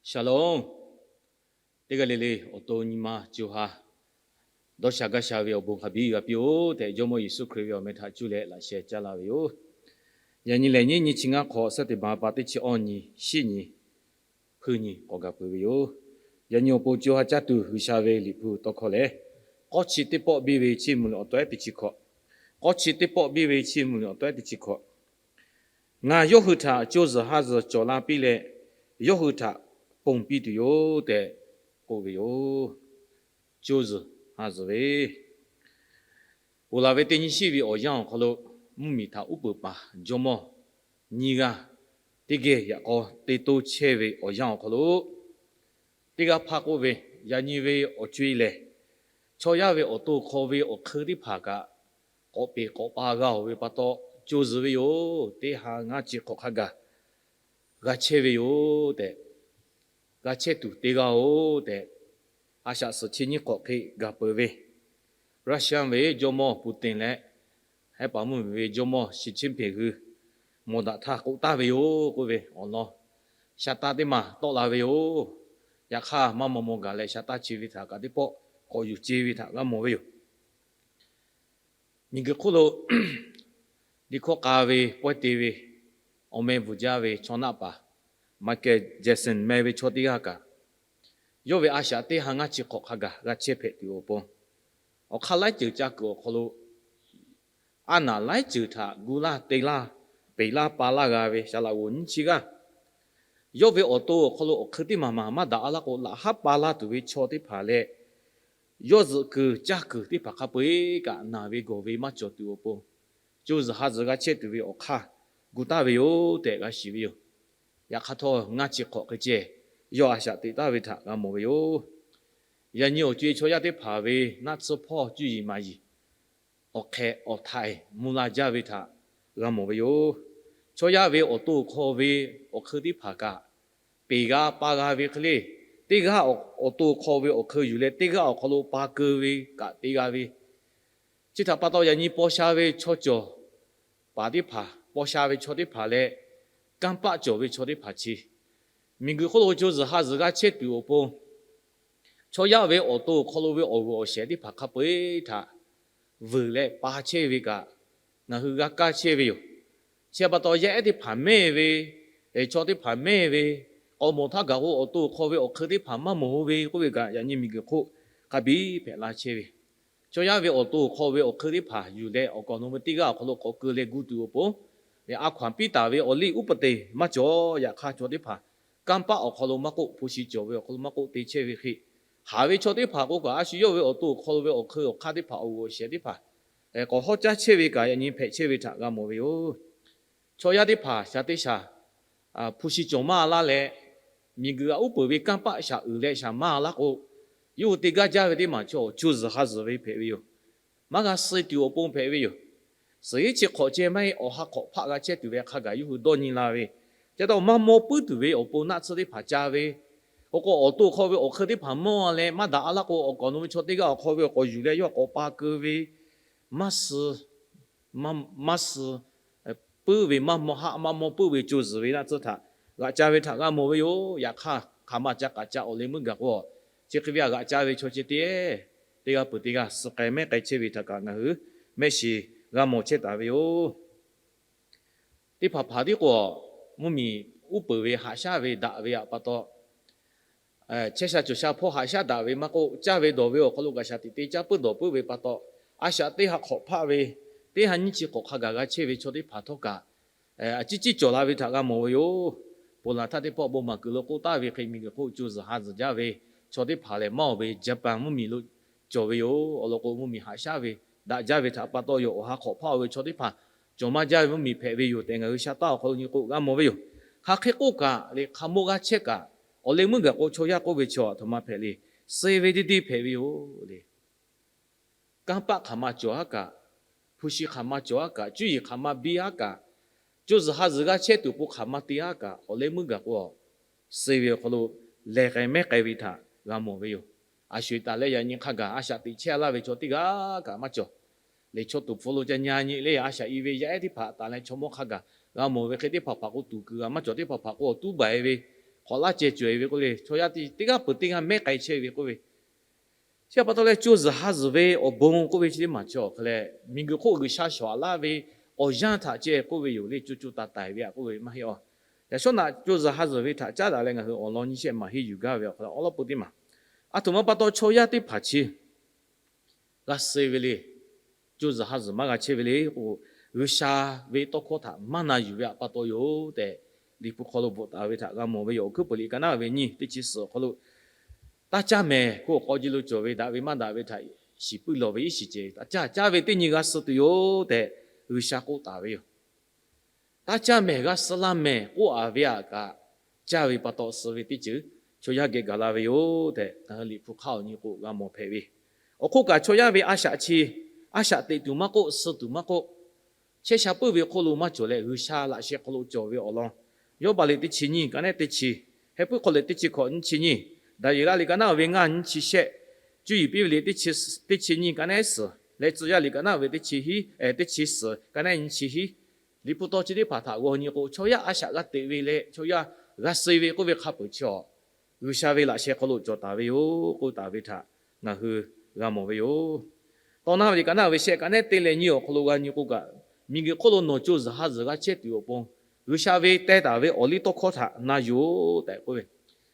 Shalom. Teˇ g'aˇ le le awˬ to nyi ma co ha dawˇ sha gaˇ sha ve awˬ bon hk'a biˇ g'a piˇ-oˆ tehꞈ, Jawˇmawˇ Yeˍsuˆ Hkriꞈ ve awˬ meh htaꞈ cuˇ leh laꞈ sheh caˇ laˇ ve yoˬ. Yaꞈ nyi lehˬ, nyiˇ nyi chi ngaˇ hk'awꞈ, September pa teˇ chi awˇ nyi, shiˉ nyi, hpuiˇ nyi k'awꞈ gaˬ peuˬ ve yoˬ. Yaꞈ nyi awˬ pon co ha caˇ tuˬ G'uiˬsha ve Liꞈ hpu tawˇ hkawˇ lehˬ, K'awˇ chi teˇ pawˆ biˇ ve chiˇ mvuh leh awˬ tawehˉ teˇ chi hkawꞈ. K'awˇ chi teˇ pawˆ biˇ ve chiˇ mvuh leh awˬ tawehˉ teˇ chi hkawꞈ. Ngaˬ yawˇ hui htaꞈ co zuhˬ ha zuhˬ cawˬ la piˇ leh, yawˇ hui htaꞈ ponˬ piˇ tuˬ yoˬ tehꞈ k'oˆ ve yoˬ. Co zuhˬ ha zuhˬ ve, ponˬ laˬ ve teˇ nyi shiˉ ve awˬ yanˇ awˬ hk'aw lo, mvuhˇmiˬ htaꞈ uˉ peunˍ paˍ jawˇmawˇ nyiˇ g'aˇ teˇ geh yaꞈ k'aw te toˇ chehˇ ve awˬ yanˇ awˬ hk'aw lo, teˇ g'aˇ hpaˇ k'oˆ ve, Yaꞈ nyi ve awˬ co-e lehˬ, chaw yaˇ ve awˬ to hk'aw ve awˬ hk'eun teˇ hpaˍ kaꞈ k'awꞈ peˍ k'awꞈ pa g'a-oˬ ve pa taw, co zuhˬ ve yoˬ. Teˇ ha ngaˇ chi hk'awꞈ hk'a gaˬ g'a chehˇ ve yoˬ tehꞈ, g'a chehˇ tuˬ te g'a-oˬ tehꞈ, a shaꞈ suhˍ chi nyiˇ hk'awꞈ hk'e gaˬ peuˬ ve, Russia ve jawˇmawˇ Putin leh, hehˉ paˍ mvuhˇmiˬ ve jawˇmawˇ Xi Jinping hui mawˬ daꞈ htaˇ k'oˆ taˍ ve yoˬ k'oˆ ve awˬ lawn, sha taˇ teˇ maˬ tawˆ la ve yoˬ. Yaꞈ hk'aˇ, maˇ maw maw gaˬ leh sha taˇ chi ve htaꞈ kaꞈ teˇ pawˆ k'awꞈ yuˬ ce ve htaꞈ g'a mawˬ ve yoˬ. Miˬguiˬ hk'oˆ lo liꞈ hkawˇ k'a ve pawehˇ te ve, awˬ meh bvuhˬ jaˇ ve chaw naˆ paˍ Michael Jackson meh ve chaw teˇ g'aˇ kaꞈ, yawˇ ve a shaꞈ teˇ ha ngaˇ chi hk'awꞈ hk'a gaˬ g'a chehˇ hpehꞈ tuˬ awˬ pon, awˬ hk'aˇ laiˉ ceuˬ ca kuiˬ awˬ hk'aw lo, a naˍ laiˉ ceuˬ htaꞈ gu laˇ te laˇ, peˬ laˇ pa laˇ g'a ve saˍ laꞈ g'oˍ nyiˇ chi g'aˇ, yawˇ ve awˬ to awˬ hk'aw lo awˬ hk'eun teˇ maˬ maˬ maˇ daꞈ-a laˇ k'o, laꞈ haˉ pa laˇ tuˬ ve chaw teˇ hpaˍ leh, yawˇ zuhꞈ kuiˬ caˇ kuiˬ teˇ hpaˍ hk'a peu-eˬ kaꞈ naˬ ve gawˬ ve maˇ cawˬ tuˬ awˬ pon, co zuhˬ ha zuhˬ g'a chehˇ tuˬ ve awˬ hk'aˇ gu taˍ ve yoˬ tehꞈ g'a shiˍ ve yoˬ. Yaꞈ hk'aˇ htawˇ, ngaˇ chi hk'awꞈ hk'e ceh yawˇ a shaꞈ teꞈ taˍ ve htaꞈ g'a mawˬ ve yoˬ. Yaꞈ nyi awˬ co-e chaw yaˇ teˇ hpaˍ ve naˆ tsuhˇ hpawˇ cuˇ yiˍ maˍ yiˍ, awˬ hk'ehꞈ awˬ htaiˍ mvuh la jaˇ ve htaꞈ g'a mawˬ ve yoˬ. Chaw yaˇ ve awˬ to awˬ hk'aw ve awˬ hk'eun teˇ hpaˍ kaꞈ, peˬ g'a pa g'a ve hk'e le, teˇ g'aˇ awˬ to awˬ hk'aw ve awˬ hk'eun yuˬ leh teˇ g'aˇ awˬ hk'aw lo pa keu ve kaꞈ te g'a ve, chi htaꞈ pa taw yaꞈ nyi paw sha ve chaw cawˬ paˍ teˇ hpaˍ, paw sha ve chaw teˇ hpaˍ leh, kanˇ paˆ cawˬ ve chaw teˇ hpaˍ chi, miˬguiˬ hk'oˆ lo co zuhˬ ha zuhˬ g'a chehˇ tuˬ awˬ pon, chaw yaˇ ve awˬ to awˬ hk'aw lo ve awˬ g'uiˬ awˬ shehˍ teˇ hpaˍ hk'a peu-eˬ htaꞈ vuiˬ leh pa chehˇ ve kaꞈ, ngaˬ hui g'a kaˇ chehˇ ve yoˬ. Chi pa taw yaˇ ehˉ teˇ hpaˍ mehˇ ve, chaw teˇ hpaˍ mehˇ ve, k'awꞈ mawˬ htaˇ gaˬ k'o, awˬ to awˬ hk'aw ve awˬ hk'eun teˇ hpaˍ maˇ mawˬ-o ve k'oˆ ve kaꞈ, yaꞈ nyi miˬguiˬ hk'oˆ hk'a biˇ hpehꞈ la chehˇ ve, chaw yaˇ ve awˬ to awˬ hk'aw ve awˬ hk'eun teˇ hpaˍ yuˬ leh awˬ kaˍ awˬ nu ve teˇ g'aˇ awˬ hk'aw lo k'awꞈ keu leh gu tuˬ awˬ pon, a hkaw-anˬ piˇ taˍ ve awˬ liˇ uˉ peunˍ te maˇ cawˬ. Yaꞈ hk'aˇ, chaw teˇ hpaˍ kanˇ paˆ awˬ hk'aw lo maˇ k'oˆ, hpu shi cawˬ ve awˬ hk'aw lo maˇ k'oˆ te chehˇ ve hk'e, haˍ ve chaw teˇ hpaˍ k'o kaꞈ, a shu yawˇ ve awˬ to awˬ hk'aw lo ve awˬ hk'eun awˬ hk'aˇ teˇ hpaˍ, awˬ g'uiˬ awˬ shehˍ teˇ hpaˍ k'awꞈ hawˉ caˉ chehˇ ve kaꞈ, yaꞈ nyi hpehꞈ chehˇ ve htaꞈ g'a mawˬ ve yoˬ. Chaw yaˇ teˇ hpaˍ shaˍ teˇ shaˍ hpu shi cawˬ maˇ laˇ leh, miˬguiˬ a uˉ peunˍ ve kanˇ paˆ shaˍ uiˍ leh shaˍ maˇ laˇ k'o, yawˇ hui te gaˇ jaˇ ve teˇ maˬ chaw co zuhˬ ha zuhˬ ve hpehꞈ ve yoˬ. Maˇ g'a suh tuˬ awˬ pon hpehꞈ ve yoˬ. Suhˍ yeˉ chi hk'awꞈ ceh maˇ heˆ, awˬ ha hk'awꞈ hpaˆ g'a chehˇ tuˬ ve hk'a gaˬ yawˇ hui dawˇ nyi la ve, ca taw maˇ mawˇ puiˉ tuˬ ve awˬ pon naˆ tsuhˇ teˇ hpaˍ ca ve, awˬ k'o awˬ to awˬ hk'aw ve awˬ hk'eun teˇ hpaˍ mawˇ leh maˇ daꞈ-a laˇ k'o, awˬ kaˍ awˬ nu ve chaw teˇ g'aˇ awˬ hk'aw ve awˬ k'awꞈ yuˬ leh yawˇ k'awꞈ pa keu ve, maˇ suh maˇ suh puiˉ ve, maˇ mawˇ haˆ maˇ mawˇ puiˉ ve co zuhˬ ve naˆ tsuhˇ htaꞈ g'aꞈ ca ve htaꞈ g'a mawˬ ve yoˬ. Yaꞈ hk'aˇ, hk'aˬ ma ca k'aꞈ ca awˬ leh meuˇ gaˬ k'o, chi hk'e ve a g'aꞈ ca ve chaw ceh teˇ, teˇ g'aˇ peuˬ teˇ g'aˇ suh k'ai mehˉ k'ai chehˇ ve htaꞈ kaꞈ ngaˬ hui mehˆ shiˍ g'a mawˬ chehˇ taˍ ve yoˬ. Teˇ hpaˍ hpaˍ tiˉ k'o, mvuhˇmiˬ uˉ peunˍ ve haꞈ shaˉ ve daꞈ ve pa taw, chehˇ sha cawˬ sha hpawˇ haꞈ shaˉ daꞈ ve maˇ k'oˆ, caˇ ve dawˬ ve awˬ hk'aw lo kaꞈ shaˍ tiꞈ te caˇ puiˉ dawˬ puiˉ ve pa taw, a shaꞈ teˇ ha hk'awꞈ hpaˆ ve, teˇ ha nyiˇ chi hk'awꞈ hk'a gaˬ g'a chehˇ ve chaw teˇ hpaˍ htawˇ kaꞈ, a ciˉ ciˉ cawˬ la ve htaꞈ g'a mawˬ ve yoˬ. Ponˬ laˬ htaˇ teˇ pawˆ bon maˍ kuiˬ lo k'oˆ taˍ ve hk'e, miˬguiˬ hk'oˆ co zuhˬ ha zuhˬ jaˇ ve chaw teˇ hpaˍ lehˬ maˇ oˬ ve Japan mvuhˇmiˬ lo cawˬ ve yoˬ. Awˬ lawn k'o, mvuhˇmiˬ haꞈ shaˉ ve daꞈ jaˇ ve htaꞈ pa taw yoˬ. Awˬ ha hk'awꞈ hpaˆ-o ve chaw teˇ hpaˍ cawˬ maˇ jaˇ ve mvuhˇmiˬ hpehꞈ ve yoˬ tehꞈ, ngaˬ hui sha taˇ awˬ hk'aw lo nyi k'o g'a mawˬ ve yoˬ. Hk'aˬ hk'e k'oˆ kaꞈ leh, hk'a mawˇ g'aˇ chehˇ kaꞈ, awˬ leh meuˇ gaˬ k'o, chaw yaˇ k'oˆ ve chaw a htoꞈ ma hpehꞈ le, suh ve teˇ teˇ hpehꞈ ve yoˬ le. Kanˇ paˆ hk'aˬ ma cawˬ haˉ kaꞈ, hpu shi hk'aˬ ma cawˬ haˉ kaꞈ, cuˇ yiˍ hk'aˬ ma biˇ haˉ kaꞈ, co zuhˬ ha zuhˬ g'a chehˇ tuˬ awˬ pon hk'aˬ ma te haˉ kaꞈ, awˬ leh meuˇ gaˬ k'o, suh ve awˬ hk'aw lo leh k'ai mehˉ k'ai ve htaꞈ g'a mawˬ ve yoˬ. A shu taˍ leh yaꞈ nyi hk'a gaˬ a shaꞈ teꞈ chehˇ laˇ ve chaw teˇ g'aˇ kaꞈ maˇ cawˬ. Lehˬ, chaw tuˍ hpfuh lo ca nya nyi leh a shaꞈ i ve yaˇ ehˉ teˇ hpaˍ taˍ leh chaw mawˇ hk'a gaˬ g'a mawˬ ve hk'e, teˇ hpaˍ hpaˍ k'o tuˍ kuiˬ g'a maˇ cawˬ, teˇ hpaˍ hpaˍ k'o awˬ tuˉ baˬ e ve, k'awꞈ laˇ ceh cawˬ e ve k'oˆ ve, chaw yaˇ teˇ g'aˇ peuˬ teˇ g'aˇ mehˉ k'ai chehˇ ve k'oˆ ve, chi pa taw leh co zuhˬ ha zuhˬ ve awˬ bon k'oˆ ve chi teˇ maˬ chi awˬ hk'a leh, miˬguiˬ hk'oˆ G'uiˬsha shawˍ laˇ ve awˬ yanˇ htaꞈ ceh k'oˆ ve yoˬ le. Co co taiˍ taiˍ ve htaꞈ k'oˆ ve maˇ heˆ a. Yaꞈ shawˉ naꞈ co zuhˬ ha zuhˬ ve htaꞈ caˉ daꞈ leh ngaˬ hui awˬ lawn nyiˇ shehˆ maˍ henˇ yuˬ gaˇ ve awˬ hk'a awˉ lawˉ peuˬ teˇ maˬ, aˬ htoꞈ ma pa taw chaw yaˇ teˇ hpaˍ chi g'a suh ve le. Co zuhˬ ha zuhˬ maˇ g'a chehˇ ve le k'o, G'uiˬsha ve tawˇ hkawˇ htaꞈ maˇ na yuˬ ve htaꞈ pa taw yoˬ tehꞈ, Liꞈ hpu hk'aw lo bvuhꞈ taˍ ve htaꞈ g'a mawˬ ve yoˬ. Awˬ hkuiˉ peuˬ liꞈ ka naˉ ve nyiˇ teˇ chi suhˍ awˬ hk'aw lo, taˇ caˇ mehˍ k'oˆ k'aw ji lo cawˬ ve daꞈ ve maˇ daꞈ ve htaꞈ shiˍ puiˉ lawˬ ve iˉ shiˍ ceh, taˇ caˇ, caˇ ve teˇ nyi g'a suh tuˬ yoˬ tehꞈ G'uiˬsha k'oˆ taˍ ve yoˬ. Taˇ caˇ mehˍ, g'a suh laˇ mehˍ k'oˆ a ve htaꞈ kaꞈ caˇ ve pa taw suh ve teˇ ceuˬ chaw yaˇ geh gaˬ la ve yoˬ tehꞈ, ngaˬ hui Liꞈ hpu hk'aˇ awˬ nyi k'o g'a mawˬ hpehꞈ ve. Awˬ hk'oˆ kaꞈ chaw yaˇ ve a shaꞈ chi, a shaꞈ teꞈ tuˬ maˇ k'oˆ, suh tuˬ maˇ k'oˆ, chehˇ sha puiˉ ve hk'oˆ lo maˇ cawˬ leh G'uiˬsha laꞈ sheh hk'aw lo cawˬ ve awˬ lawn, Yawˇbaˆ liꞈ teˇ chi nyiˇ ka neˉ teˇ chi, Heh puiˉ hk'aw liꞈ teˇ chi hkawꞈ nyiˇ chi nyiˇ, Daˍyeˍlaˆ liꞈ ka naˉ ve ngaˇ nyiˇ chi shehˆ, Cuˇ yiˍ piˇ ve liꞈ teˇ chi suhˍ ka neˉ suhˍ leh Tcuh yaˇ liꞈ ka naˉ ve teˇ chi hiˉ, teˇ chi suhˍ ka neˉ nyiˇ chi hiˉ, Liꞈ hpu taw chi teˇ hpaˍ htaꞈ g'aw nyi k'o, chaw yaˇ a shaꞈ g'a teꞈ ve leh chaw yaˇ g'a suh ve k'oˆ ve hk'a peuˬ chi awˬ, G'uiˬsha ve laꞈ sheh hk'aw lo cawˬ taˍ ve yoˬ k'oˆ taˍ ve htaꞈ ngaˬ hui g'a mawˬ ve yoˬ. Tawˇ naˉ ve liꞈ ka naˉ ve shehˆ ka neˉ teˇ leh nyiˇ awˬ hk'aw lo g'a nyi k'o kaꞈ, miˬguiˬ hk'oˆ lo nawˬ co zuhˬ ha zuhˬ g'a chehˇ tuˬ awˬ pon, G'uiˬsha ve teh taˍ ve awˬ liˇ tawˇ hkawˇ htaꞈ na yuˬ-oˬ tehꞈ k'oˆ ve,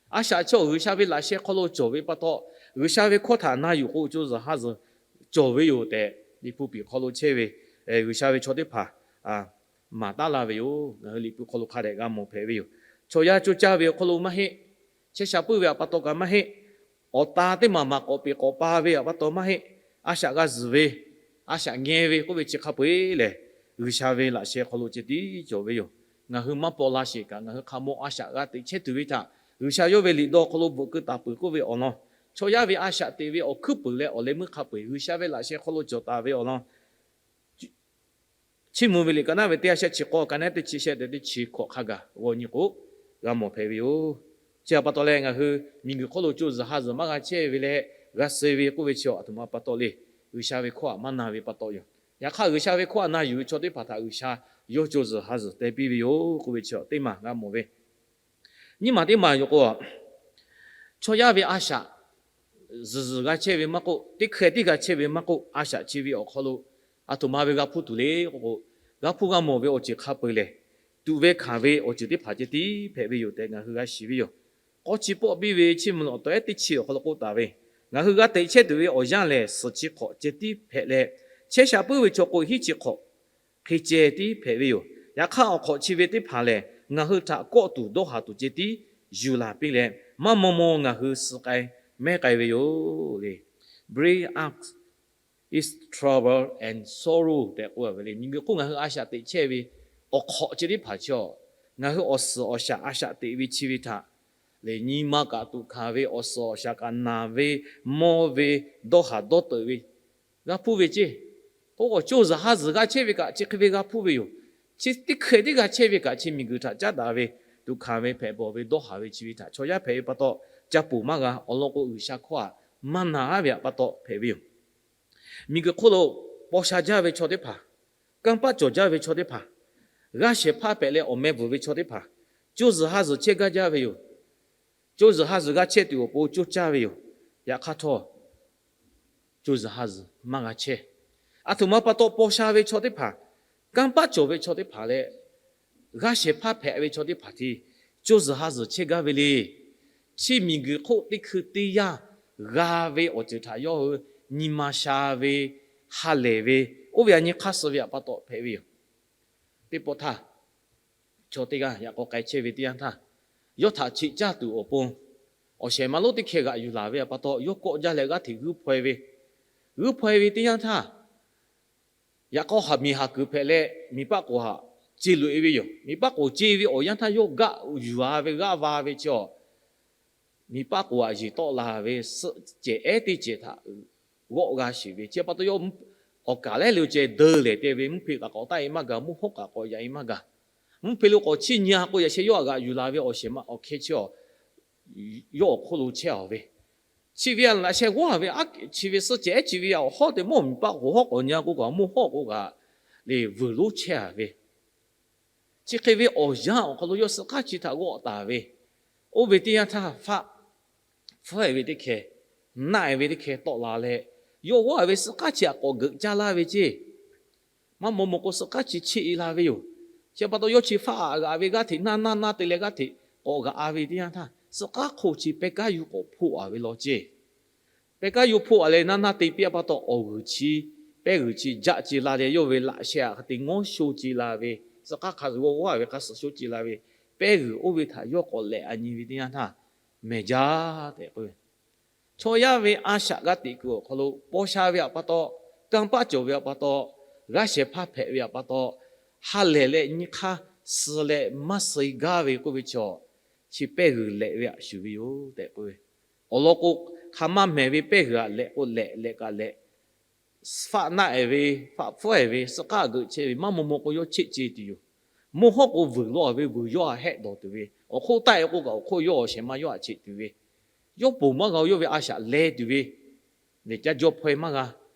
a shaꞈ chi awˬ G'uiˬsha ve laꞈ sheh hk'aw lo cawˬ ve pa taw, G'uiˬsha ve hkawˇ htaꞈ na yuˬ k'o co zuhˬ ha zuhˬ cawˬ ve yoˬ tehꞈ, Liꞈ hpu piˍ hk'aw lo chehˇ ve G'uiˬsha ve chaw teˇ hpaˍ maˍ taˉ laˇ ve yoˬ. Ngaˬ hui Liꞈ hpu hk'aw lo hk'a dehꞈ g'a mawˬ hpehꞈ ve yoˬ. Chaw yaˇ coˇ caˇ ve awˬ hk'aw lo maˇ heˆ, chehˇ sha puiˉ ve htaꞈ pa taw kaꞈ maˇ heˆ, awˬ ta teˇ maˬ maˬ k'awꞈ peˍ k'awꞈ pa ve htaꞈ pa taw maˇ heˆ, a shaꞈ g'a zuhˬ ve, a shaꞈ ngeh ve k'oˆ ve chi hk'a peu-eˬ lehˬ, G'uiˬsha ve laꞈ sheh hk'aw lo ceh tiˉ cawˬ ve yoˬ. Ngaˬ hui maˇ paw la sheˍ kaꞈ, ngaˬ hui hk'a mawˇ a shaꞈ g'a teꞈ chehˇ tuˬ ve htaꞈ G'uiˬsha yawˇ ve liꞈ dawˇ hk'aw lo bvuhꞈ keu taˍ peuˬ k'oˆ ve awˬ lawn, chaw yaˇ ve a shaꞈ teꞈ ve awˬ hkuiˉ puiˍ leh awˬ leh meuˇ hk'a peu-eˬ G'uiˬsha ve laꞈ sheh hk'aw lo cawˬ taˍ ve awˬ lawn, Chiˇ mvuh ve liꞈ ka naˉ ve teˇ ha shehˆ chi k'awˇ ka neˉ teˇ chi shehˆ te teˇ chi hkawꞈ hk'a gaˬ g'aw nyi k'o, g'a mawˬ hpehꞈ ve yoˬ. Chi htaꞈ pa taw leh ngaˬ hui miˬguiˬ hk'oˆ lo co zuhˬ ha zuhˬ maˇ g'a chehˇ ve leh g'a suh ve k'oˆ ve chi aˬ htoꞈ ma pa taw le. G'uiˬsha ve hkawˇ htaꞈ maˇ na ve pa taw yoˬ. Yaꞈ hk'aˇ G'uiˬsha ve hkawˇ htaꞈ na yuˬ ve chaw teˇ hpaˍ htaꞈ G'uiˬsha yawˇ co zuhˬ ha zuhˬ te piˇ ve yoˬ k'oˆ ve chi teˇ maˬ g'a mawˬ ve. Nyiˇ maˬ teˇ maˬ yoˬ k'o, chaw yaˇ ve a shaꞈ zuhˬ zuhˬ g'a chehˇ ve maˇ k'oˆ, teˇ hkeh tiˉ g'a chehˇ ve maˇ k'oˆ, a shaꞈ chi ve awˬ hk'aw lo aˬ htoꞈ ma ve g'a hpuˇ tuˬ le k'o, g'a hpuˇ g'a mawˬ ve awˬ ceuˬ hk'a peu-eˬ lehˬ, tuꞈ ve hkanˍ ve awˬ ceuˬ teˇ hpaˍ ceh tiˉ hpehꞈ ve yoˬ tehꞈ ngaˬ hui g'a shiˍ ve yoˬ. K'awˇ chi pawˆ biˇ ve Chiˇ mvuh awˬ tawꞈ ehˉ teˇ chi awˬ hk'aw lo k'oˆ taˍ ve, ngaˬ hui g'a teꞈ chehˇ tuˬ ve awˬ yanˇ lehˬ, suhˍ chi hk'awꞈ ceh tiˉ hpehꞈ leh, chehˇ sha puiˉ ve chaw k'o hiˉ chi hk'awꞈ hk'e ceh tiˉ hpehꞈ ve yoˬ. Yaꞈ hk'aˇ awˬ hk'awꞈ chi ve teˇ hpaˍ lehˬ, ngaˬ hui htaꞈ kawˆ tuˬ dawˇ haˍ tuˬ ceh tiˉ yuˬ laˬ piˇ leh, maˇ maw maw ngaˬ hui suh k'ai mehˉ k'ai ve yoˬ le. Bring us is trouble and sorrow tehꞈ k'oˆ ve le. Miˬguiˬ hk'oˆ ngaˬ hui a shaꞈ teꞈ chehˇ ve awˬ hk'awꞈ chi teˇ hpaˍ chi awˬ, ngaˬ hui awˬ suhˍ awˬ shaꞈ a shaꞈ teꞈ ve chi ve htaꞈ lehˬ, nyi ma kaꞈ tuꞈ hkanˍ ve, awˬ suhˍ awˬ shaꞈ kaꞈ naˬ ve, mawˇ ve, dawˇ haˍ dawˇ teuꞈ ve g'a hpuˇ ve ceˇ. Oˇ k'o co zuhˬ ha zuhˬ g'a chehˇ ve kaꞈ chi hk'e ve g'a hpuˇ ve yoˬ. Chi teˇ hkeh tiˉ g'a chehˇ ve kaꞈ chi miˬguiˬ htaꞈ caˉ daꞈ ve, tuꞈ hkanˍ ve, hpehꞈ bawˬ ve, dawˇ haˍ ve chi ve htaꞈ chaw yaˇ hpehꞈ ve pa taw, ca poˬ maˇ g'a. Awˬ lawn k'o G'uiˬsha hkawˇ htaꞈ maˇ na-a ve htaꞈ pa taw hpehꞈ ve yoˬ. Miˬguiˬ hk'oˆ lo paw sha jaˇ ve chaw teˇ hpaˍ, kanˇ paˆ cawˬ jaˇ ve chaw teˇ hpaˍ, g'aˇ shehˍ hpaˇ hpehꞈ leh awˬ meh bvuhˬ ve chaw teˇ hpaˍ, co zuhˬ ha zuhˬ chehˇ gaˇ jaˇ ve yoˬ. Co zuhˬ ha zuhˬ g'a chehˇ tuˬ awˬ pon coˇ caˇ ve yoˬ. Yaꞈ hk'aˇ htawˇ, co zuhˬ ha zuhˬ maˇ g'a chehˇ. Aˬ htoꞈ ma pa taw paw sha ve chaw teˇ hpaˍ, kanˇ paˆ cawˬ ve chaw teˇ hpaˍ leh g'aˇ shehˍ hpaˇ hpehꞈ ve chaw teˇ hpaˍ hti co zuhˬ ha zuhˬ chehˇ gaˇ ve le. Chi miˬguiˬ hk'oˆ teˇ hkui teˇ yanˇ g'a ve awˬ ceuˬ htaꞈ yawˇ hui nyi ma sha ve, ha lehˬ ve, oˇ ve aꞈ nyi hk'aˇ suh ve htaꞈ pa taw hpehꞈ ve yoˬ. Teˇ pawˆ htaˇ, chaw teˇ g'aˇ yaꞈ k'aw k'ai chehˇ ve teˇ yanˇ htaˇ, yawˇ htaꞈ cheꞈ caˇ tuˬ awˬ pon awˬ shehˍ ma lonˉ teˇ hkeh g'aꞈ yuˬ laˬ ve htaꞈ pa taw, yawˇ kawˆ jaˇ leh g'aˇ hteꞈ g'uiˇ hpaw-e ve, g'uiˇ hpaw-e ve teˇ yanˇ htaˇ, yaꞈ k'aw haꞈ miˬ haꞈ kuiˬ hpehꞈ leh miˬ paˆ k'oˍ haꞈ ce loꞈ-e ve yoˬ. Miˬ paˆ k'oˍ ce ve awˬ yanˇ htaˇ yawˇ g'aˆ yuˬ-a ve g'aˇ va ve chi awˬ, miˬ paˆ k'oˍ haꞈ yeˬ tawˆ la ve suhˆ cehˬ ehˉ teˇ cehˬ htaꞈ g'awˆ g'a sheˍ ve chi pa taw, yawˇ awˬ kaˍ lehˉ lo ceh deu lehˬ te ve, mvuhˇ hpe k'aꞈ k'awꞈ taˆ-e maˇ gaˬ, mvuhˇ hawˉ k'aꞈ k'awꞈ yaꞈ-e maˇ gaˬ. Mvuhˇ hpe lo k'awꞈ chiˇ nyi-a k'o, yaꞈ sheh yawˇ htaꞈ g'aꞈ yuˬ laˬ ve awˬ shehˍ ma awˬ hkeh chi awˬ, yawˇ awˬ hk'oˆ lo chehˇ-a ve, chi ve laꞈ sheh g'awˇ ve, chi ve suhˆ cehˬ ehˉ chi ve awˬ hawˉ te mawˇ miˬ paˆ k'oˍ hawˉ k'awꞈ nyi-a k'o kaꞈ, mvuhˇ hawˉ k'o kaꞈ lehˬ vuiˬ lonˉ chehˇ-a ve, chi hk'e ve awˬ yanˇ awˬ hk'aw lo yawˇ suhˆ hk'aˇ chi htaꞈ g'awˆ taˍ ve, Oˇ ve teˇ yanˇ htaˇ, faˆ pfuhˇ-e ve teˇ hkeh, naˆ-e ve teˇ hkeh tawˆ la leh, yawˇ g'awˇ-e ve suhˍ k'aˉ chi htaꞈ k'awꞈ geuꞈ caˇ laˇ ve ceˇ. Maˇ maw maw k'o, suhˍ k'aˉ chi cheˆ-e la ve yoˬ. Chi pa taw, yawˇ chi faˆ aꞈ g'aꞈ ve g'aˇ hteꞈ naˇ naˇ naˇ te leh g'aˇ hteꞈ k'awꞈ g'aꞈ-a ve teˇ yanˇ htaˇ, suhˍ k'aˉ hk'oˆ chi pehˇ kaˉ yuˇ k'awꞈ hpoˆ-a ve law ceˇ. Pehˇ kaˉ yuˇ hpoˆ-a leh naˇ naˇ te piˇ-a pa taw, awˬ g'uiˬ chi, pehˇ g'uiˬ chi jaˆ ce la leh, yawˇ ve laꞈ sheh htaꞈ hk'a te ngawˉ sho ce la ve, suhˍ k'aˉ hk'a zuhˬ g'awˇ g'awˇ-e ve hk'a suhˍ sho ce la ve, pehˇ g'uiˬ oˇ ve htaꞈ yawˇ k'awꞈ lehꞈ-a nyi ve teˇ yanˇ htaˇ, mehˬ jaˇ tehꞈ k'oˆ ve, chaw yaˇ ve a shaꞈ g'a teꞈ kuiˬ awˬ hk'aw lo paw sha ve htaꞈ pa taw, kanˇ paˆ cawˬ ve htaꞈ pa taw, g'aˇ shehˍ hpaˇ hpehꞈ ve htaꞈ pa taw, ha lehˬ leh nyi hk'aˇ suh leh maˇ suh-e gaˇ ve k'oˆ ve chaw, chi pehˇ g'uiˬ lehꞈ ve htaꞈ shuˍ ve yoˬ tehꞈ k'oˆ ve. Awˬ lawn k'o, hk'aˬ ma mehˬ ve pehˇ g'uiˬ htaꞈ lehꞈ k'o, lehꞈ lehꞈ kaꞈ lehꞈ, faˆ naˆ-e ve, faˆ pfuhˇ-e ve, suhˍ k'aˉ geuꞈ chehˇ ve, maˇ maw maw k'o yawˇ cheˆ ce tuˬ yoˬ. Mvuhˇ hawˉ k'o vuiˬ law-a ve vuiˬ yawˇ htaꞈ hehˆ dawˬ tuˬ ve, awˬ hk'oˆ taˆ-e k'o kaꞈ awˬ hk'oˆ yawˇ awˬ shehˍ ma yawˇ htaꞈ cheˆ tuˬ ve, yawˇ ponˬ maˇ g'a-o, yawˇ ve a shaꞈ leh tuˬ ve, lehˬ ca jaw hpaw-e maˇ g'a.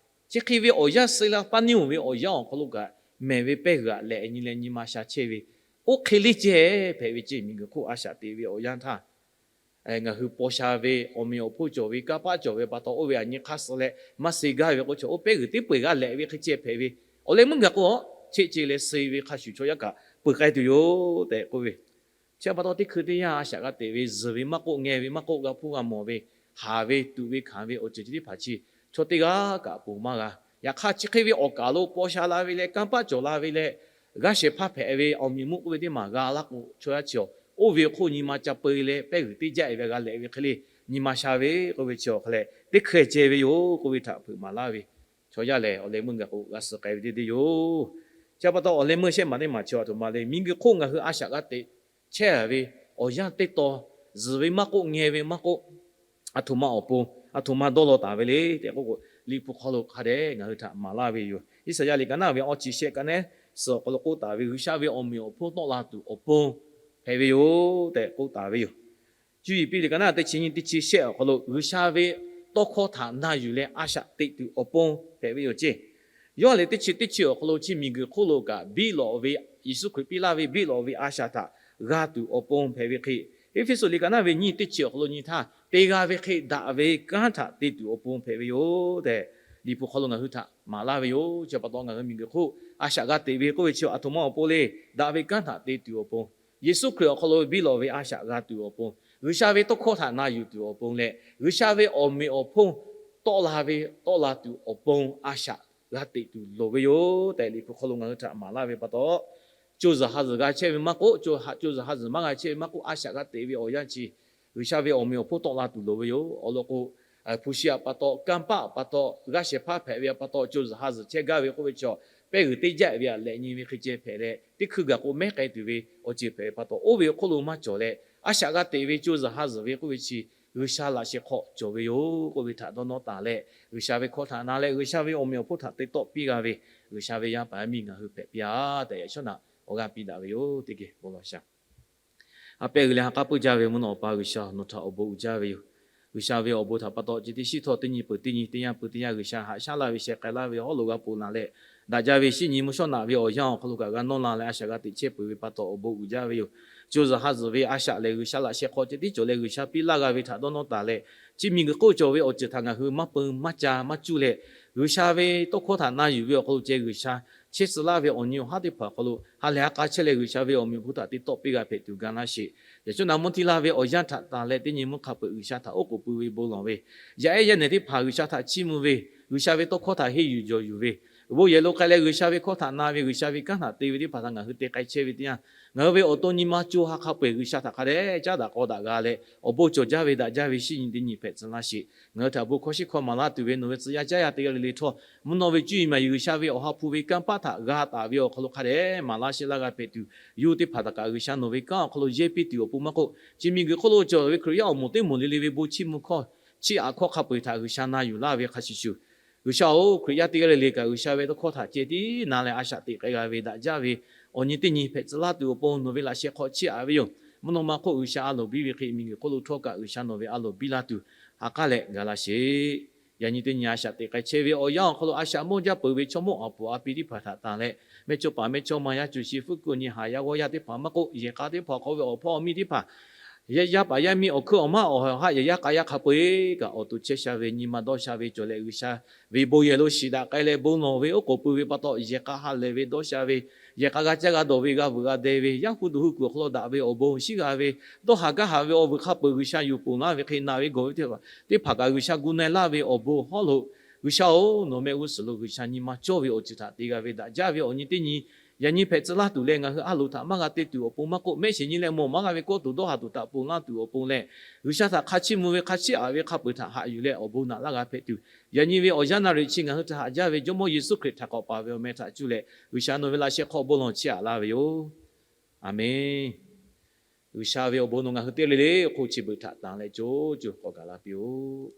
Chi hk'e ve awˬ yanˇ suh la, paˇ neˇ-oˬ ve awˬ yanˇ awˬ hk'aw lo kaꞈ, mehˬ ve pehˇ g'uiˬ htaꞈ lehꞈ nyi leh nyi ma sha chehˇ ve, oˇ hk'e le ceh hpehꞈ ve ceˇ. Miˬ guiˬ hk'oˆ a shaꞈ teꞈ ve awˬ yanˇ htaˇ, ngaˬ hui paw sha ve, awˬ meꞈ awˬ hponˇ cawˬ ve, kanˇ paˆ cawˬ ve pa taw, oˇ ve htaꞈ nyi hk'aˇ suh leh maˇ suh-e gaˇ ve k'o, chaw oˇ pehˇ g'uiˬ teˇ peu-eˬ g'a lehꞈ ve hk'e ceh hpehꞈ ve, awˬ leh meuˇ gaˬ k'o, cheˆ ce leh suh-e ve hk'a shuˍ chaw yaˇ kaꞈ peuˬ k'ai tuˬ yoˬ tehꞈ k'oˆ ve. Chi pa taw, teˇ hkui teˇ yanˇ a shaꞈ g'a teꞈ ve, zuhˬ ve maˇ k'oˆ, ngeh ve maˇ k'oˆ, g'a hpuˇ g'a mawˬ ve, haˍ ve, tuꞈ ve, hkanˍ ve awˬ ceuˬ chi teˇ hpaˍ chi chaw teˇ g'aˇ kaꞈ ponˬ maˇ g'a. Yaꞈ hk'aˇ, chi hk'e ve awˬ kaˍ lo paw sha la ve leh, kanˇ paˆ cawˬ la ve leh, g'aˇ shehˍ hpaˇ hpehꞈ ve awˬ meꞈ awˬ hponˇ k'oˆ ve teˇ maˬ g'a laˇ k'o, chaw yaˇ chi awˬ oˇ ve hk'oˆ nyi ma ca peu-e leh, pehˇ g'uiˬ teˇ jaˆ-e ve g'a lehꞈ ve hk'e le, nyi ma sha ve k'oˆ ve chi awˬ hk'a leh teˇ hkui ceh ve yoˬ k'oˆ ve htaꞈ hpeuꞈ maˍ laˇ ve, chaw yaˇ lehˬ awˬ leh meuˇ gaˬ k'o g'a suh k'ai ve teˇ deˇ yoˬ. Chi pa taw, awˬ leh meuˇ shehˆ maˬ teˇ maˬ chi aˬ htoꞈ ma le, miˬ guiˬ hk'oˆ ngaˬ hui a shaꞈ g'a teꞈ chehˇ-a ve awˬ yanˇ teˇ taw, zuhˬ ve maˇ k'oˆ, ngeh ve maˇ k'oˆ, aˬ htoꞈ ma awˬ pon, aˬ htoꞈ ma dawˇ law taˍ ve le tehꞈ k'oˆ k'o, Liꞈ hpu hk'aw lo hk'a dehꞈ ngaˬ hui htaꞈ maˍ laˇ ve yoˬ. Iˉsaˍyaˆ liꞈ ka naˉ ve awˇ chi shehˆ ka naˉ suhˍ awˬ hk'aw lo k'oˆ taˍ ve, G'uiˬsha ve awˬ meꞈ awˬ hponˇ tawˆ la tuˬ awˬ pon hpehꞈ ve yoˬ tehꞈ k'oˆ taˍ ve yoˬ. Cuˇ yiˍ piˇ liꞈ ka naˉ teˇ chi nyiˇ teˇ chi shehˆ awˬ hk'aw lo G'uiˬsha ve tawˇ hkawˇ htaꞈ na yuˬ leh a shaꞈ teꞈ tuˬ awˬ pon hpehꞈ ve yoˬ ceˇ. Yoˇhanˬ liꞈ teˇ chi teˇ chi awˬ hk'aw lo chi miˬguiˬ hk'oˆ lo kaꞈ biˇ lawꞈ ve, Yeˍsuˆ Hkriꞈ piˇ laˇ ve biˇ lawꞈ ve a shaꞈ htaꞈ g'a tuˬ awˬ pon hpehꞈ ve hk'e, Eˇfeˇsuꞈ liꞈ ka naˉ ve nyiˇ teˇ chi awˬ hk'aw lo nyi htaˇ, te g'a ve hk'e daꞈ ve kanˉ htaꞈ te tuˬ awˬ pon hpehꞈ ve yoˬ tehꞈ, Liꞈ hpu hk'aw lo ngaˬ hui htaꞈ maˍ laˇ ve yoˬ. Chi pa taw ngaˬ hui miˬguiˬ hk'oˆ a shaꞈ g'a teꞈ ve k'oˆ ve chi aˬ htoꞈ ma awˬ pon le. Daꞈ ve kanˉ htaꞈ te tuˬ awˬ pon, Yeˍsuˆ Hkriꞈ awˬ hk'aw lo biˇ lawꞈ ve a shaꞈ g'a tuˬ awˬ pon, G'uiˬsha ve tawˇ hkawˇ htaꞈ na yuˬ tuˬ awˬ pon leh, G'uiˬsha ve awˬ meꞈ awˬ hponˇ tawˆ la ve, tawˆ la tuˬ awˬ pon a shaꞈ g'a teꞈ tuˬ loˍ ve yoˬ tehꞈ, Liꞈ hpu hk'aw lo ngaˬ hui htaꞈ maˍ laˇ ve pa taw, co zuhˬ ha zuhˬ g'a chehˇ ve maˇ k'oˆ, co ha co zuhˬ ha zuhˬ maˇ g'a chehˇ ve maˇ k'oˆ, a shaꞈ g'a teꞈ ve awˬ yanˇ chi G'uiˬsha ve awˬ meꞈ awˬ hponˇ tawˆ la tuˬ loˍ ve yoˬ. Awˬ lawn k'o, hpu shi htaꞈ pa taw, kanˇ paˆ pa taw, g'aˇ shehˍ hpaˇ hpehꞈ ve pa taw, co zuhˬ ha zuhˬ chehˇ gaˇ ve k'oˆ ve chi, pehˇ g'uiˬ teˇ jaˆ ve htaꞈ lehꞈ nyi ve hk'e ceh hpehꞈ leh, teˇ hkui gaˬ k'o mehˉ k'ai tuˬ ve awˬ ceuˬ hpehꞈ ve pa taw, oˇ ve awˬ hk'oˆ lo maˇ cawˬ leh, a shaꞈ g'a teꞈ ve co zuhˬ ha zuhˬ ve k'oˆ ve chi G'uiˬsha laꞈ sheh hk'aw cawˬ ve yoˬ k'oˆ ve htaꞈ dawˇ nawˇ taˍ leh, G'uiˬsha ve hkawˇ htaꞈ na leh G'uiˬsha ve awˬ meꞈ awˬ hponˇ htaꞈ te tawˆ piˇ g'a ve G'uiˬsha ve yaˇ paˍ yaˇ miˇ ngaˬ hui hpehꞈ piˇ-a tehꞈ, yaꞈ shawˉ naꞈ awˬ g'aˇ piˇ daꞈ ve yoˬ. Teˇ geh bon lawˬ shaˍ. Ha pehˇ g'uiˬ leh ha k'aˉ puiˉ jaˇ ve mvuhˇ naw awˬ pa G'uiˬsha, nawˬ htaꞈ awˬ bon uiˍ jaˇ ve yoˬ. G'uiˬsha ve awˬ bon htaꞈ pa taw, chi teˇ shiˉ htawˇ teˇ nyi peuˬ teˇ nyi, teˇ yanˇ peuˬ teˇ yanˇ G'uiˬsha haꞈ shaˉ laˇ ve sheh k'ai laˇ ve hawˉ lo g'a ponˬ laˬ leh, daꞈ jaˇ ve shinˉ nyi mvuhˇ shawˉ naꞈ ve awˬ yanˇ awˬ hk'aw lo kaꞈ g'a nawˇ la leh a shaꞈ g'a teꞈ chehˇ peuˬ ve pa taw awˬ bon uiˍ jaˇ ve yoˬ. Co zuhˬ ha zuhˬ ve a shaꞈ lehˬ G'uiˬsha laꞈ sheh hk'aw ceh tiˉ cawˬ leh G'uiˬsha piˇ laˇ g'a ve htaꞈ dawˇ nawˇ taˍ leh, chi miˬguiˬ hk'oˆ cawˬ ve awˬ ceuˬ htaꞈ ngaˬ hui maˇ peu maˇ ca maˇ cuˇ leh, G'uiˬsha ve tawˇ hkawˇ htaꞈ na yuˬ ve awˬ hk'aw lo ceh G'uiˬsha chehˇ tcuh laˇ ve awˬ nyi awˬ haˉ teˇ hpaˍ awˬ hk'aw lo ha lehˬ ha k'a chehˇ leh G'uiˬsha ve awˬ meꞈ awˬ hponˇ htaꞈ te tawˆ piˇ g'a hpehꞈ tuˬ ga laˇ sheˍ. Yaꞈ shawˉ naꞈ mvuhˇ tiˇ laˇ ve awˬ yanˇ htaꞈ tanˬ leh teˇ nyi mvuhˇ hk'a peuˬ G'uiˬsha htaꞈ oˉ k'oˍ pui ve bon lawˬ ve, yaˇ ehˉ yaˇ nehˬ teˇ hpaˍ G'uiˬsha htaꞈ chiˇ mvuh ve, G'uiˬsha ve tawˇ hkawˇ htaꞈ henˇ yuˬ jawˬ yuˬ ve, bon yehˬ lo k'ai leh G'uiˬsha ve hkawˇ htaꞈ na ve, G'uiˬsha ve kanˉ htaꞈ te ve teˇ hpaˍ htaꞈ ngaˬ hui te k'ai chehˇ ve teˇ yanˇ, ngaˬ hui ve awˬ to nyi ma co ha hk'a peu-eˬ G'uiˬsha htaꞈ hk'a dehꞈ caˉ daꞈ k'aw daꞈ g'a leh, awˬ bon cawˬ jaˇ ve daꞈ jaˇ ve shinˉ nyi teˇ nyi hpehꞈ tcuh laˇ sheˍ. Ngaˬ hui htaꞈ bon hkawˇ shinˉ hkawˇ maˍ laˇ tuˬ ve nawˬ ve tcuh yaˇ caˉ yaˇ teˇ g'aˇ le le htawˇ, mvuhˇ naw ve cuˇ yiˍ maˍ yiˍ G'uiˬsha ve awˬ ha hpu ve kanˇ paˆ htaꞈ g'a taˍ ve awˬ hk'aw lo hk'a dehꞈ maˍ laˇ shehˍ laˇ g'a hpehꞈ tuˬ, yawˇ teˇ hpaˍ htaꞈ kaꞈ G'uiˬsha nawˬ ve kanˉ awˬ hk'aw lo yehˇ piˇ tuˬ awˬ pon maˇ k'oˆ, chi miˬguiˬ hk'oˆ lo cawˬ ve Hkriꞈ yaˇ awˬ moˍ teˇ moˍ le le ve bon chiˇ mvuh hkawˇ chiˇ aꞈ hkawˇ hk'a peu-eˬ htaꞈ G'uiˬsha na yuˬ laˇ ve hk'a shuˍ shuˍ, G'uiˬsha-oˬ, Hkriꞈ yaˇ teˇ g'aˇ le le kaꞈ G'uiˬsha ve tawˇ hkawˇ htaꞈ ceh tiˉ na leh a shaꞈ teꞈ k'ai g'a ve daꞈ jaˇ ve awˬ nyi teˇ nyi hpehꞈ tcuh laˇ tuˬ awˬ pon nawˬ ve laꞈ sheh hk'aw chiˇ aꞈ ve yoˬ. Mvuhˇ naw ma hk'oˆ G'uiˬsha a loˍ biˇ ve hk'e, miˬguiˬ hk'oˆ lo htawˇ kaꞈ G'uiˬsha nawˬ ve a loˍ biˇ laˇ tuˬ ha k'aˉ leh ga laˇ sheˍ. Yaꞈ nyi teˇ nyi a shaꞈ teꞈ k'ai chehˇ ve awˬ yanˇ awˬ hk'aw lo a shaꞈ mawˇ jaˇ peuˬ ve chaw mawˇ aˬ puˍ a pi teˇ hpaˍ htaꞈ tanˬ leh, mehˇchawˇ paˍ mehˇchawˇma yaˇ cuˬ shi fuˉ kuiˬ nyi haˍ yaˇ g'awˇ yaˇ teˇ hpaˍ maˇ k'oˆ, yehˬ k'a teˇ hpaˍ hk'aw ve awˬ hpawˇ awˬ miˇ teˇ hpaˍ yaˇ paˍ yaˇ miˇ awˬ hkuiˉ awˬ maˇ awˬ haꞈ yaˇ yaˇ k'a yaˇ hk'a peu-eˬ kaꞈ awˬ to chehˇ sha ve nyi ma dawˇ sha ve cawˬ leh, G'uiˬsha ve bon yehˬ lo shiˍ daꞈ k'ai leh bon lawˬ ve oˉ k'oˍ pui ve pa taw, yehˬ k'a ha lehˬ ve dawˇ sha ve, yehˬ k'a g'a caˇ g'a dawˬ ve g'a vuiˬ g'a deh ve, Yaˇ hu duˬ hu kuiˬ awˬ hk'aw lo daꞈ ve awˬ bon shiˉ g'a ve, dawˇ haˍ gaˇ haˍ ve awˬ vuiˬ hk'a peu-eˬ G'uiˬsha yuˬ ponˬ laˇ ve hk'e, naˬ ve gawˬ ve teˇ hpaˍ kaꞈ G'uiˬsha gu na-e laˇ ve awˬ bon hawˉ lo, G'uiˬsha-oˬ, nawˬ mehˆ g'uˇ suhˍ lo G'uiˬsha nyi ma cawˇ ve awˬ ceuˬ htaꞈ te g'a ve daꞈ jaˇ ve awˬ nyi teˇ nyi yaꞈ nyi hpehꞈ tcuh laˇ tuˬ leh, ngaˬ hui a loˍ htaꞈ maˇ g'a te tuˬ awˬ pon maˇ k'oˆ, mehˆ shiˍ nyi leh mawˬ maˇ g'a ve kawˇ tuˬ dawˇ haˍ tuˬ htaꞈ ponˬ laˇ tuˬ awˬ pon leh, G'uiˬsha htaꞈ hk'a chiˇ mvuh ve hk'a chiˇ aꞈ ve hk'a peu-eˬ htaꞈ haꞈ yuˬ leh awˬ bon naꞈ laˇ g'a hpehꞈ tuˬ, yaꞈ nyi ve awˬ yanˇ naˍ riˍ chi ngaˬ hui htaꞈ haꞈ jaˇ ve Jawˇmawˇ Yeˍsuˆ Hkriꞈ htaꞈ k'awꞈ paˍ ve awˬ meh htaꞈ cuˇ leh, G'uiˬsha nawˬ ve laꞈ sheh hk'aw bon lawˬ chiˇ aꞈ laˇ ve yoˬ. Aˬmenˍ. G'uiˬsha ve awˬ bon nawˬ ngaˬ hui teˇ g'aˇ le le awˬ hk'oˆ chi beuꞈ htaꞈ tanˍ leh co co k'awꞈ gaˬ la piˇ-oˆ.